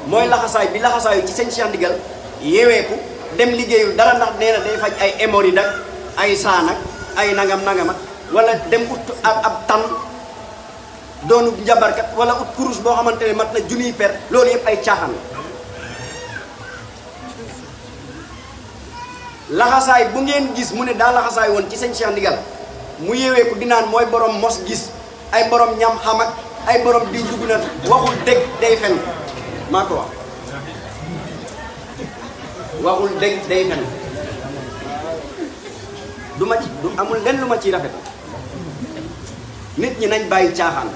mooy laxasaay bi laxasaayu ci sëñ Cheikh Ndigal yeweeku dem liggéeyul dara ndax nee na day faj ay hémorroïdes ak ay saan ak ay nangam ak wala dem ut ab tan doonu njabarkat wala ut kurus boo xamante ne mat na junniy per loolu yëpp ay caaxaan la laxasaay bu ngeen gis mu ne daa laxasaay woon ci sëñ Cheikh Ndigal mu yeweeku di naan mooy borom mos gis ay borom ñam xam ak ay borom diw dugg na waxul dëgg day fen maa ko wax waxul dëgg day fen du amul lenn lu ma ciy rafet nit ñi nañ bàyyi caaxaan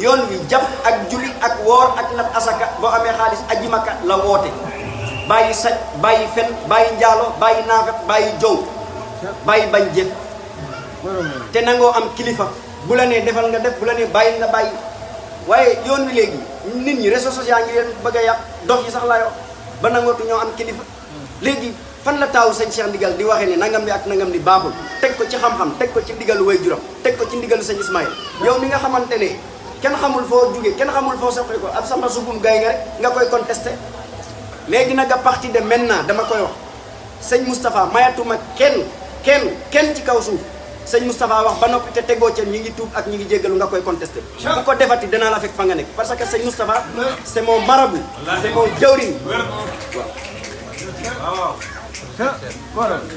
yoon wi jàpp ak julli ak woor ak nat asaka boo amee xaalis aji Makka la woote bàyyi saj bàyyi fen bàyyi njaalo bàyyi naafet bàyyi jow bàyyi bañ jëf te nangoo am kilifa bu la nee defal nga def bu la nee bàyyi nga bàyyi waaye yoon wi léegi nit ñi réseaux sociaux ngi leen bëgg a yàq dox yi sax laa yoo ba nangootu ñoo am kilifa léegi fan la taawu sëñ Cheikh Ndigal di waxee ne nangam bi ak nangam ni baaxul teg ko ci xam-xam teg ko ci ndigalu way juram teg ko ci ndigalu sëñ Ismaïl yow mi nga xamante ne kenn xamul foo jóge kenn xamul foo soxla ko ab sama subum gay nga rek nga koy contesté léegi nag à partir de maintenant dama koy wax sëñ Moustapha mayatuma kenn ci kaw suuf sëñ Moustapha wax ba noppi te tegoo ca ñi ngi tuub ak ñi ngi jéggalu nga koy contesté bu ko defati danaa la fekk fa nga nekk parce que sëñ Moustapha c'est mon marabout c'est mon jawrin waaw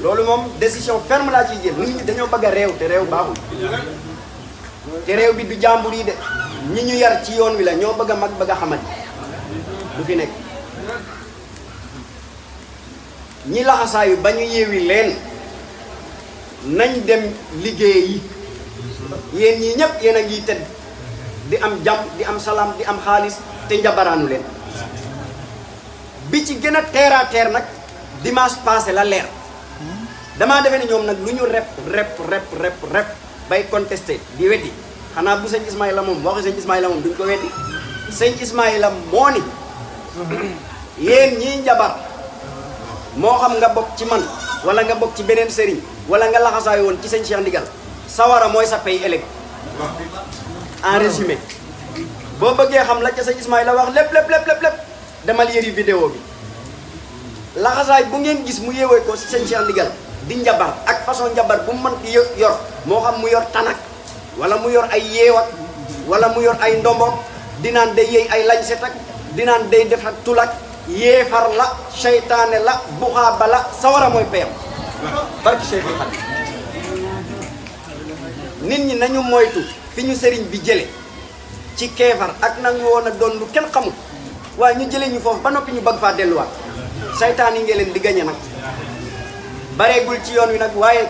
loolu moom décision ferme laa ciy jël nit ñi dañoo bëgg a réew te réew baaxul te réew bi du jàmbur yi de ñi ñu yar ci yoon wi la ñoo bëgg a mag bëgg a xamat du fi nekk ñi laxasaayu ba ñu yeewi leen nañ dem liggéey yi yéen ñii ñëpp yéen a ngi tëdd di am jàmm di am salaam di am xaalis te njabaraanu leen bi ci gën a terre à terre nag dimanche passé la leer damaa defee ne ñoom nag lu ñu rep bay contesté di weddi xanaa bu sëñ Ismaïla moom waxi sëñ Ismaïla moom duñ ko weddi sëñ Ismaïla moo ni yéen ñii njabar moo xam nga bokk ci man wala nga bokk ci beneen sëriñ wala nga laxasaay woon ci sëñ Cheikh Ndigal sawara mooy sa pay ëllëg en résumé boo bëggee xam la ca sëñ Ismaïla wax lépp demal yëri vidéo bi laxasaay bu ngeen gis mu yeewee ko ci sëñ Cheikh Ndigal di njabar ak façon njabar bu mu mën di yor moo xam mu yor tanak wala mu yor ay yeewat wala mu yor ay ndombo dinaan day yëy ay lañset ak dinaan day def ak tulak yeefar la seytaane la buxaaba la sawara mooy payam barki Cheikh Xadim nit ñi nañu moytu fi ñu sëriñ bi jële ci keefar ak nangu woon a doon lu kenn xamul waaye ñu jëlee ñu foofu ba noppi ñu bëgg faa delluwaat seytaan yi ngeen leen di gañe nag bareegul ci yoon wi nag waaye